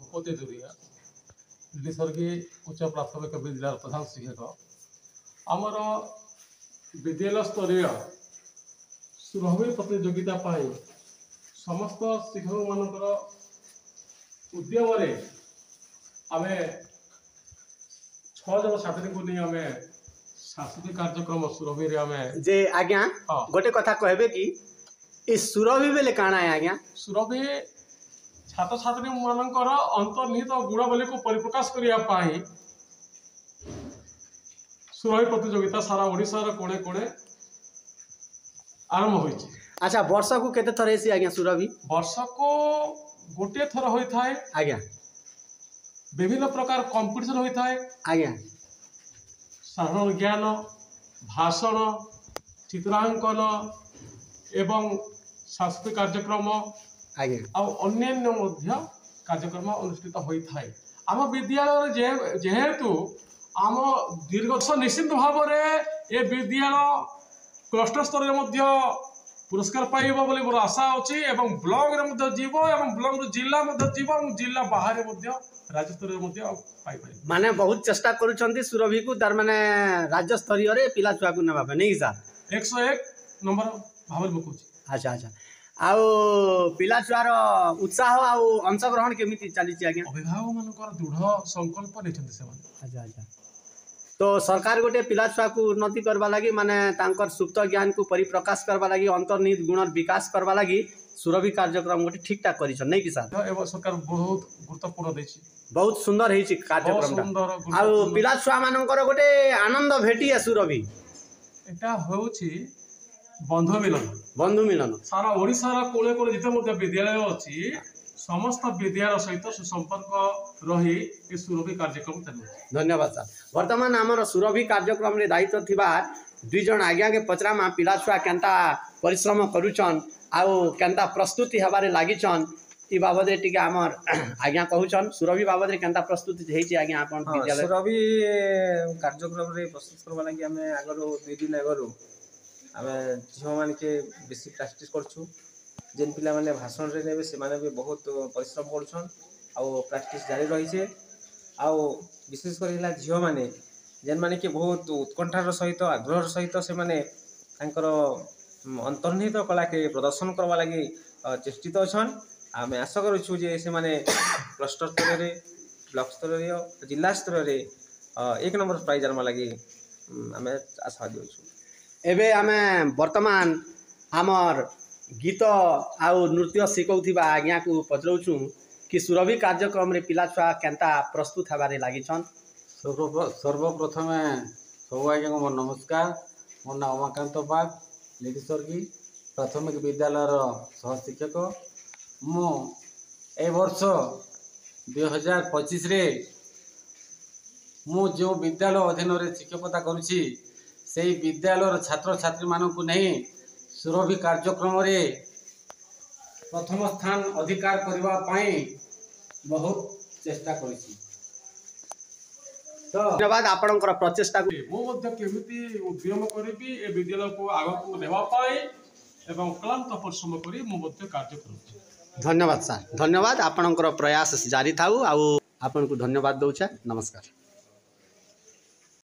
ଭୂପତି ଦୁରିଆ, ଲିସର୍ଗୀ ଉଚ୍ଚ ପ୍ରାଥମିକ ବିଦ୍ୟାଳୟର ପ୍ରଧାନ ଶିକ୍ଷକ। ଆମର ବିଦ୍ୟାଳୟ ସ୍ତରୀୟ ସୁରଭି ପ୍ରତିଯୋଗିତା ପାଇଁ ସମସ୍ତ ଶିକ୍ଷକମାନଙ୍କର ଉଦ୍ୟମରେ ଆମେ 6 ଜଣ ଛାତ୍ରୀଙ୍କୁ ନେଇ ଆମେ ସାଂସ୍କୃତିକ କାର୍ଯ୍ୟକ୍ରମ ସୁରଭିରେ ଆମେ ଯେ ଆଜ୍ଞା, ଗୋଟେ କଥା କହିବେ କି, ଏ ସୁରଭି ବେଲେ କାଣା ଆଜ୍ଞା? ସୁରଭି ଛାତ୍ରଛାତ୍ରୀ ମାନଙ୍କର ଅନ୍ତର୍ନିହିତ ଗୁଣାବଳୀକୁ ପରିପ୍ରକାଶ କରିବା ପାଇଁ ସୁରଭି ପ୍ରତିଯୋଗିତା ସାରା ଓଡ଼ିଶାର କୋଣେ କୋଣେ ଆରମ୍ଭ ହୋଇଛି। ଆଚ୍ଛା, ବର୍ଷକୁ କେତେ ଥର ହେସି ଆଜ୍ଞା ସୁରଭି? ବର୍ଷକୁ ଗୋଟିଏ ଥର ହୋଇଥାଏ। ବିଭିନ୍ନ ପ୍ରକାର କମ୍ପିଟିସନ ହୋଇଥାଏ। ସାଧାରଣ ଜ୍ଞାନ, ଭାଷଣ, ଚିତ୍ରାଙ୍କନ ଏବଂ ସାଂସ୍କୃତିକ କାର୍ଯ୍ୟକ୍ରମ ଆଉ ଅନ୍ୟାନ୍ୟ ମଧ୍ୟ କାର୍ଯ୍ୟକ୍ରମ ଅନୁଷ୍ଠିତ ହୋଇଥାଏ। ଆମ ବିଦ୍ୟାଳୟରେ ଯେହେତୁ ଆମ ଦୀର୍ଘ ନିଶ୍ଚିତ ଭାବରେ ଏ ବିଦ୍ୟାଳୟ କ୍ଲଷ୍ଟର ସ୍ତରରେ ମଧ୍ୟ ପୁରସ୍କାର ପାଇବ ବୋଲି ମୋର ଆଶା ଅଛି ଏବଂ ବ୍ଲକରେ ମଧ୍ୟ ଯିବ ଏବଂ ବ୍ଲକରୁ ଜିଲ୍ଲା ମଧ୍ୟ ଯିବ ଏବଂ ଜିଲ୍ଲା ବାହାରେ ମଧ୍ୟ ରାଜ୍ୟ ସ୍ତରରେ ମଧ୍ୟ ପାଇପାରିବ। ମାନେ ବହୁତ ଚେଷ୍ଟା କରୁଛନ୍ତି ସୁରଭିକୁ ତାର ମାନେ ରାଜ୍ୟ ସ୍ତରୀୟରେ ପିଲା ଛୁଆକୁ ନେବା ପାଇଁ, ନାଇଁ କି ସାର୍? 101 ନମ୍ବର ଭାବରେ ମୁଁ କହୁଛି। ଆଚ୍ଛା, ଆଉ ପିଲା ଛୁଆର ଉତ୍ସାହ ଆଉ ଅଂଶଗ୍ରହଣ କେମିତି ଚାଲିଛି ଆଜ୍ଞା? ଅଭିଭାବକ ମାନଙ୍କର ଦୃଢ଼ ସଂକଳ୍ପ ନେଇଛନ୍ତି ସେମାନେ। ଆଚ୍ଛା, ତ ସରକାର ଗୋଟେ ପିଲା ଛୁଆକୁ ଉନ୍ନତି କରବା ଲାଗି, ମାନେ ତାଙ୍କର ସୁପ୍ତ ଜ୍ଞାନକୁ ପରିପ୍ରକାଶ କରବା ଲାଗି, ଅନ୍ତର୍ନିହିତ ଗୁଣର ବିକାଶ କରବା ଲାଗି ସୁରଭି କାର୍ଯ୍ୟକ୍ରମ ଗୋଟେ ଠିକଠାକ କରିଛନ୍, ନାଇଁ କି ସାର୍? ଏବଂ ସରକାର ବହୁତ ଗୁରୁତ୍ୱପୂର୍ଣ୍ଣ ଦେଇଛି। ବହୁତ ସୁନ୍ଦର ହେଇଛି କାର୍ଯ୍ୟକ୍ରମଟା ଆଉ ପିଲା ଛୁଆ ମାନଙ୍କର ଗୋଟେ ଆନନ୍ଦ ଭେଟି ସୁରଭି। ଏଟା ହେଉଛି ବନ୍ଧୁ ମିଲନ। ବନ୍ଧୁ ମିଲନ। ସାରା ଓଡ଼ିଶାର କୋଣେ କୋଣେ ଯେତେ ମଧ୍ୟ ବିଦ୍ୟାଳୟ ଅଛି, ସମସ୍ତ ବିଦ୍ୟାଳୟ ସହିତ ସୁସମ୍ପର୍କ ରହି ଏ ସୁରଭି କାର୍ଯ୍ୟକ୍ରମ ଚାଲୁଛି। ଧନ୍ୟବାଦ ସାର୍। ବର୍ତ୍ତମାନ ଆମର ସୁରଭି କାର୍ଯ୍ୟକ୍ରମରେ ଦାୟିତ୍ୱ ଥିବା 2 ଜଣ ଆଜ୍ଞାକେ ପଚରାମା, ପିଲା ଛୁଆ କେନ୍ତା ପରିଶ୍ରମ କରୁଛନ୍ ଆଉ କେନ୍ତା ପ୍ରସ୍ତୁତି ହେବାରେ ଲାଗିଛନ୍, ଇ ବାବଦରେ ଟିକେ ଆମର ଆଜ୍ଞା କହୁଛନ୍। ସୁରଭି ବାବଦରେ କେନ୍ତା ପ୍ରସ୍ତୁତି ହେଇଛି ଆଜ୍ଞା ଆପଣ ବିଦ୍ୟାଳୟ? ସୁରଭି କାର୍ଯ୍ୟକ୍ରମରେ ପ୍ରସ୍ତୁତ କରିବା ଲାଗି ଆମେ ଆଗରୁ 2 ଦିନ ଆଗରୁ ଆମେ ଝିଅମାନକେ ବେଶୀ ପ୍ରାକ୍ଟିସ୍ କରୁଛୁ। ଯେନ୍ ପିଲାମାନେ ଭାଷଣରେ ନେବେ ସେମାନେ ବି ବହୁତ ପରିଶ୍ରମ କରୁଛନ୍ ଆଉ ପ୍ରାକ୍ଟିସ୍ ଜାରି ରହିଛେ। ଆଉ ବିଶେଷ କରି ହେଲା ଝିଅମାନେ, ଯେନ୍ମାନେ କି ବହୁତ ଉତ୍କଣ୍ଠାର ସହିତ ଆଗ୍ରହର ସହିତ ସେମାନେ ତାଙ୍କର ଅନ୍ତର୍ନିହିତ କଳାକେ ପ୍ରଦର୍ଶନ କରବା ଲାଗି ଚେଷ୍ଟିତ ଅଛନ୍। ଆମେ ଆଶା କରୁଛୁ ଯେ ସେମାନେ କ୍ଲଷ୍ଟର ସ୍ତରରେ, ବ୍ଲକ ସ୍ତରରେ, ଜିଲ୍ଲା ସ୍ତରରେ 1 ନମ୍ବର ପ୍ରାଇଜ୍ ଆଣିବା ଲାଗି ଆମେ ଆଶାବାଦୀ ଅଛୁ। ଏବେ ଆମେ ବର୍ତ୍ତମାନ ଆମର୍ ଗୀତ ଆଉ ନୃତ୍ୟ ଶିଖଉଥିବା ଆଜ୍ଞାକୁ ପଚରାଉଛୁ କି ସୁରଭି କାର୍ଯ୍ୟକ୍ରମରେ ପିଲା ଛୁଆ କେନ୍ତା ପ୍ରସ୍ତୁତ ହେବାରେ ଲାଗିଛନ୍। ସର୍ବପ୍ରଥମେ ସବୁ ଆଜ୍ଞାଙ୍କୁ ମୋର ନମସ୍କାର। ମୋ ନାଁ ଉମାକାନ୍ତ ବାଗ, ଲିଡିସର୍ଗୀ ପ୍ରାଥମିକ ବିଦ୍ୟାଳୟର ସହ ଶିକ୍ଷକ। ମୁଁ ଏ ବର୍ଷ 2025ରେ ମୁଁ ଯେଉଁ ବିଦ୍ୟାଳୟ ଅଧୀନରେ ଶିକ୍ଷକତା କରୁଛି, ସେଇ ବିଦ୍ୟାଳୟର ଛାତ୍ରଛାତ୍ରୀମାନଙ୍କୁ ନେଇ ସୁରଭି କାର୍ଯ୍ୟକ୍ରମରେ ପ୍ରଥମ ସ୍ଥାନ ଅଧିକାର କରିବା ପାଇଁ ବହୁତ ଚେଷ୍ଟା କରିଛି। ତ ଧନ୍ୟବାଦ ଆପଣଙ୍କର ପ୍ରଚେଷ୍ଟାକୁ। ମୁଁ ମଧ୍ୟ କେମିତି ଉଦ୍ୟମ କରିବି ଏ ବିଦ୍ୟାଳୟକୁ ଆଗକୁ ନେବା ପାଇଁ ଏବଂ କ୍ଳାନ୍ତ ପରିଶ୍ରମ କରି ମୁଁ ମଧ୍ୟ କାର୍ଯ୍ୟ କରୁଛି। ଧନ୍ୟବାଦ ସାର୍, ଧନ୍ୟବାଦ। ଆପଣଙ୍କର ପ୍ରୟାସ ଜାରି ଥାଉ ଆଉ ଆପଣଙ୍କୁ ଧନ୍ୟବାଦ ଦଉଛେ। ନମସ୍କାର।